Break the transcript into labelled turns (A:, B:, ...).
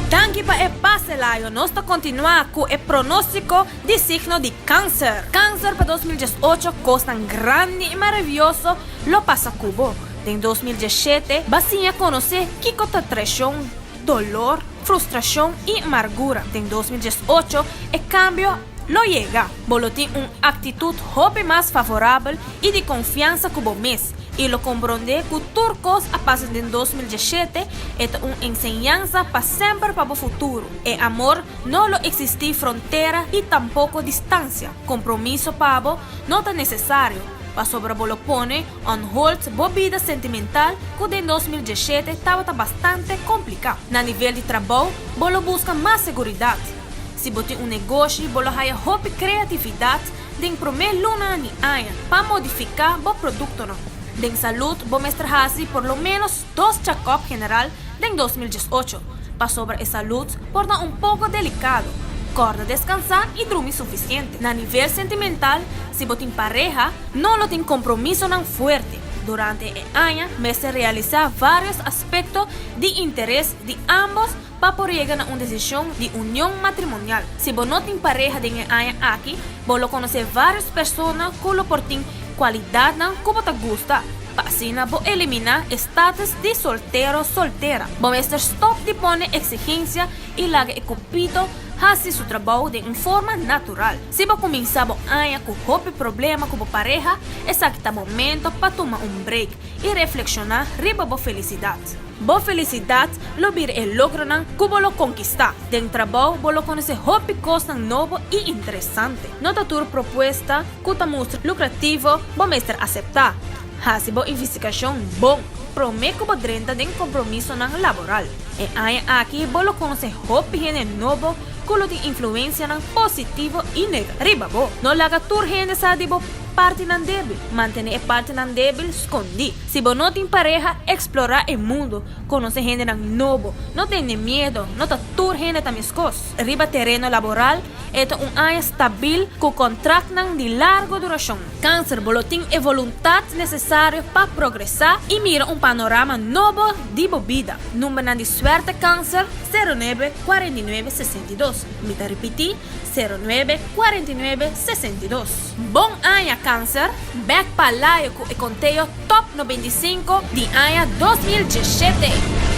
A: Danki pa e pase layo. Nos ta kontinuá ku e pronóstiko di signo di Kanser. Kanser pa 2018 kosnan grandi i maravioso lo pasa ku bo. Den 2017 ba siña konosé kiko ta traishon, dolor, frustrashon i amargura. Den 2018 e kambio lo yega. Bo lo tin un aktitut hopi mas favorabel i di konfiansa ku bo mes i lo komprondé ku tur kos a pasa den 2017 e ta un enseñansa pa semper pa bo futuro. E amor no lo eksistí frontera i tampoko distansia. Kompromiso pa bo no ta nesesario, pasobra bo lo pone on hold bo bida sentimental ku den 2017 tabata bastante kompliká. Na nivel di trabou bo lo buska mas seguridat. Si bo tin un negoshi bo lo haya hopi kreatividat den promé lunanan di aña pa modifiká bo produktonan. Den salud bo mester hasi por lo ménos dos chèkòp general den 2018, pasobra e salud por ta un poko delikado. Kòrda deskansá i drumi sufisiente. Na nivel sentimental, si bo tin pareha, no lo tin kompromisonan fuerte. Durante e aña mester realisá vários aspekto di interes di ámbos pa por yega na un desishon di union matrimonial. Si bo no tin pareha den e aña aki, bo lo konosé vários persona ku lo por tin kualidatnan ku bo ta gusta, pa asina bo eliminá e status di soltero soltera. Bo mester stòp di pone eksigensia i laga e kupito hasi su trabou den un forma natural. Si bo kuminsá bo aña ku hopi problema ku bo pareha, esaki ta momento pa tuma un break i reflekshoná riba bo felisidat. Bo felisidat lo bira e logronan ku bo lo konkistá. Den trabou bo lo konosé hopi kosnan nobo i interesante. No ta tur propuesta ku ta mustra lukrativo bo mester aseptá. Hasi bo investigashon bon promé ku bo drenta den kompromisonan laboral. E aña aki bo lo konosé hopi hende nobo ku lo tin influensianan positivo i negativo riba bo. No laga tur hende sa di bo partinan débil. Mantené e partinan débil skondí. Si bo no tin pareha, eksplorá e mundu, konosé hendenan nobo. No tene miedo, no ta tur hende ta meskos. Riba tereno laboral, e ta un aña stabil ku kontraktnan di largo durashon. Kanser, bo lo tin e voluntat nesesario pa progresá i mira un panorama nobo di bo bida. Numbernan di suerte Kanser, 09 49 62. Mi ta ripití, 09 49 62. Bon aña Kanser! Bek pa layo ku e konteo Top 95 di aña 2017.